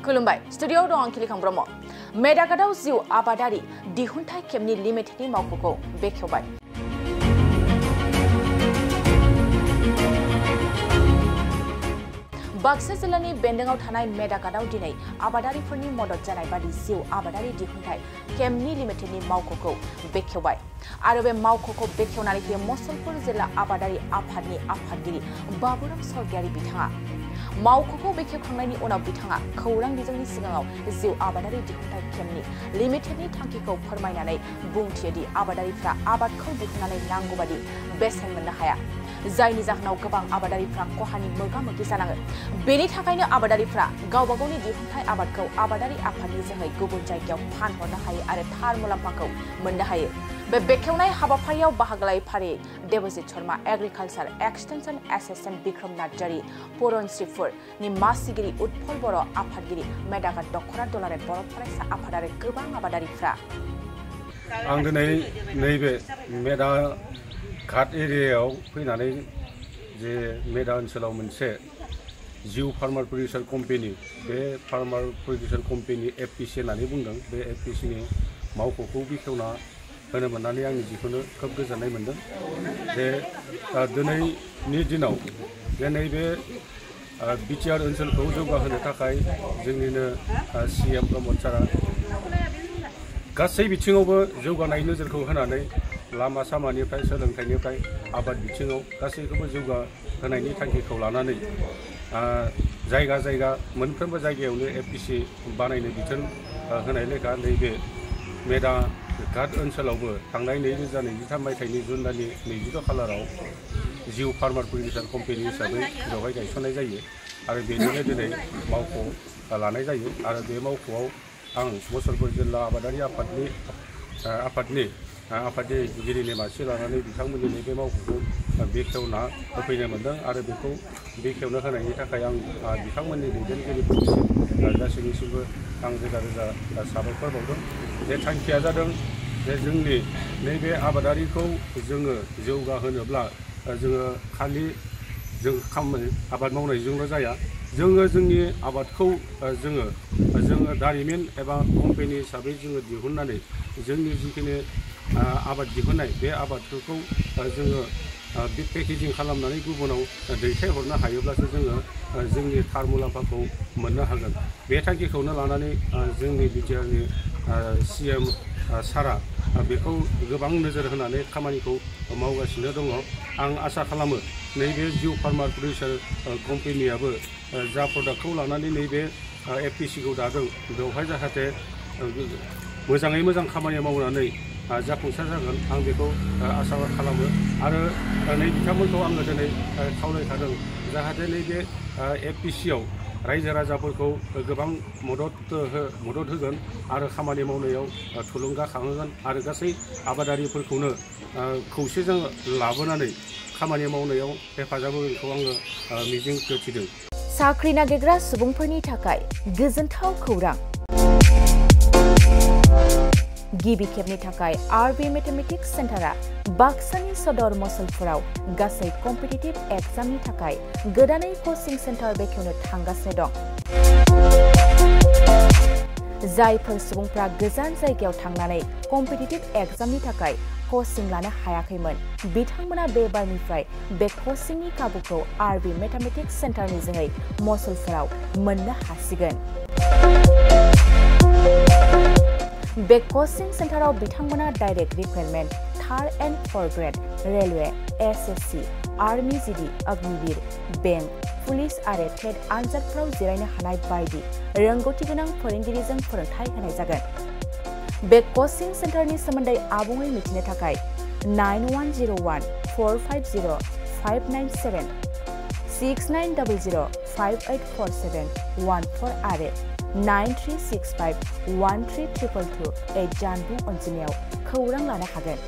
खुलुमबाय स्टुडियोआव दं आं खिलिखां ब्रह्म मेदाकादाव जिउ आबादारि दिहुनथाय केम्पनि लिमिटेडनि मावख'खौ बेखेवबाय बाक्सा जिल्लानि बेन्दोंआव थानाय मेदाकादाव दिनै आबादारिफोरनि मदद जानाय बादि जिउ आबादारि दिहुनथाय केम्पनि लिमिटेडनि मावख'खौ बेखेवबाय आरो बे मावख'खौ बेखेवनानै मुसलपुर जिल्ला आबादारि आफादनि आफादगिरि बाबुराम सरगियारि बिथाङा मावख'खौ बेखेवखांनायनि उनाव बिथाङा खौरां बिजोंनि सिगाङाव जिउ आबादारि दिहुनथाय केम्पनि लिमिटेडनि थांखिखौ फोरमायनानै बुंथियोदि आबादारिफ्रा आबादखौ दिहुननानै नांगौबादि बेसेन मोननो हाया जायनि जाहोनाव गोबां आबादारिफ्रा खहानि मोगा-मोगि जानाङो बेनि थाखायनो आबादारिफ्रा गावबा गावनि दिहुनथाय आबादखौ आबादारि आफादनि जोहै गुबुन जायगायाव फानहरनो हायो आरो थार मुलाम्फाखौ मोननो हायो बे बेखेवनाय हाबाफारियाव बाहागो लायै फारियै Debajit Sharma agriculture extension SSM Bikram Narzary परणश्रीफोरनि मासिगिरि उत्पल बर' आफादगिरि मेदाकाद दख'रा दुलाराय बर' फरायसा आफाद आरो गोबां आबादारिफ्रा आं दिनै नैबे मेदाकाद एरियायाव फैनानै जे मेदा ओनसोलाव मोनसे जिउ फार्मार प्रडिउसार कम्पेनि बे फार्मार प्रडिउसार कम्पेनि एफपिसि होननानै बुंदों बे एफपिसिनि मावख'खौ बेखेवना होनो मोननानै आंनि जिखौनो खोब गोजोननाय मोनदों जे दिनैनि दिनाव जे नैबे बिटिआर ओनसोलखौ जौगाहोनो थाखाय जोंनिनो सिएम प्रमद सारा गासै बिथिङावबो जौगानाय नोजोरखौ होनानै लामा सामानिफ्राय सोलोंथाइनिफ्राय आबाद बिथिङाव गासैखौबो जौगाहोनायनि थांखिखौ लानानै जायगा जायगा मोनफ्रोमबो जायगायावनो एफपिसि बानायनो बिथोन होनाय लेखा नैबे मेदाकाद ओनसोलावबो थांनाय 2023 मायथाइनि जुन दाननि 22 खालाराव जिउ फार्मार प्रडिउसार कम्पेनि हिसाबै बेवहाय गायसननाय जायो आरो बेनिनो दिनै मावख' लानाय जायो आरो बे मावख'आव आं मुसलपुर जिल्ला आबादारि आफादगिरिनि मासि लानानै बिथांमोननि बे मावख'खौ बेखेवना होफैनो मोनदों आरो बेखौ बेखेवनो होनायनि थाखाय आं बिथांमोननि दैदेनगिरिफोरनिसिम गासैनिसिमबो आं रोजा रोजा साबायखर बावदों जे थांखिया जादों जे जोंनि नैबे आबादारिखौ जोङो जौगाहोनोब्ला जोङो खालि जों आबाद मावनायजोंल' जाया जोङो जोंनि आबादखौ जोङो दारिमिन एबा कम्पेनि हिसाबै जोङो दिहुननानै जोंनि जिखिनि आबाद दिहुननाय बे आबादफोरखौ जोङो बे पेकेजिं खालामनानै गुबुनाव दैथायहरनो हायोब्लासो जोङो जोंनि थार मुलाम्फाखौ मोननो हागोन बे थांखिखौनो लानानै जोंनि बिटिआरनि सिएम सारा बेखौ गोबां नोजोर होनानै खामानिखौ मावगासिनो दङ आं आसा खालामो नैबे जिउ फार्मार प्रडिउसार कम्पेनियाबो जा प्रडाक्टखौ लानानै नैबे एफपिसिखौ दादों बेवहाय जाहाथे मोजाङै मोजां खामानि मावनानै जाफुंसार जागोन आं बेखौ आसा खालामो आरो नै बिथांमोनखौ आङो दिनै खावलायखादों जाहाथे नैबे एफपिसियाव रायजो राजाफोरखौ गोबां मदद होगोन आरो खामानि मावनायाव थुलुंगाखांहोगोन आरो गासै आबादारिफोरखौनो खौसेजों लाबोनानै खामानि मावनायाव हेफाजाब होगोनखौ आङो मिजिं थिदों साख्रि नागिरग्रा सुबुंफोरनि थाखाय गोजोनथाव खौरां गिबि खेबनि थाखाय आरबि मेथमेटिक्स सेन्टारा बाक्सानि सदर मुसलपुराव गासै कम्पिटिटिभ एग्जामनि थाखाय गोदानै कचिं सेन्टार बेखेवनो थांगासिनो दं जायफोर सुबुंफ्रा गोजान जायगायाव थांनानै कम्पिटिटिभ एग्जामनि थाखाय कचिं लानो हायाखैमोन बिथांमोना बे बारनिफ्राय बे कचिंनि खाबुखौ आरबि मेथमेटिक्स सेन्टारनि जोहै मुसलपुराव मोननो हासिगोन बे कचिं सेन्टाराव बिथांमोना direct recruitment 3rd and 4th grade railway SSC army GD Agniveer bank police आरो टेट आनजादफोराव जिरायनो हानाय बायदि रोंगौथि गोनां फोरोंगिरिजों फोरोंथाय होनाय जागोन बे कचिं सेन्टारनि सोमोन्दै आबुङै मिथिनो थाखाय 9101450597 6900584714 आरो 9365132228 जानबुं अनजिमायाव खौरां लानो हागोन